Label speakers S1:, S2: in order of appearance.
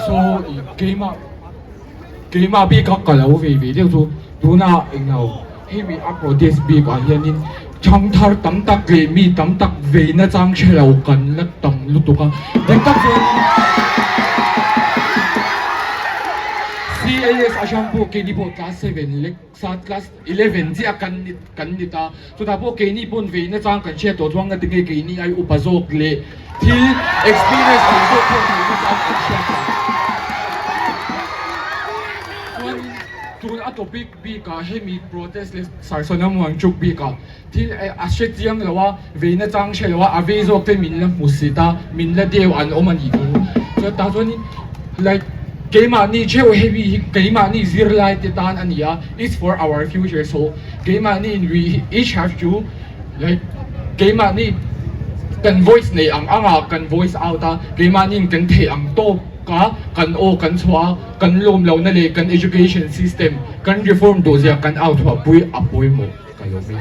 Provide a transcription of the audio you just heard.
S1: So keimah keimah bik a ka lo vei ve deuh chu tunah englo hemi a protest bik ah hianin thangthar tam tak leh mi tam tak vei na chang hre lo kan la tam lutuk a dik tak chuanin CAS atang pawh keini pawh class seven leh class 11 chiah kan ni kan ni ta. Chutah pawh keini pawn veina chang kan hriat tawh chuan ngati nge keini ai upa zawk leh thil experience nei zawk pawh veina chang kan hriat tawh. Chuanin tun a topic bikah hemi protest leh Sarsona Muangchuk bikah thil a hre chiang lo a, veina chang hre lo a, a vei zawk te min la hmu sit a, min la deu an awm a nih thu. Chutah chuanin like keimahni theuh hemi hi keimahni zirlai te tan a ni a, it's for our future so keimahni in we each have to like keimahni kan voice nei ang ang a kan voice out a keimahni in kan theih ang tawk a kan aw kan chhuah a kan lawm lohna leh kan education system kan reform duh zia kan out chhuah pui a pawimawh ka lawm e.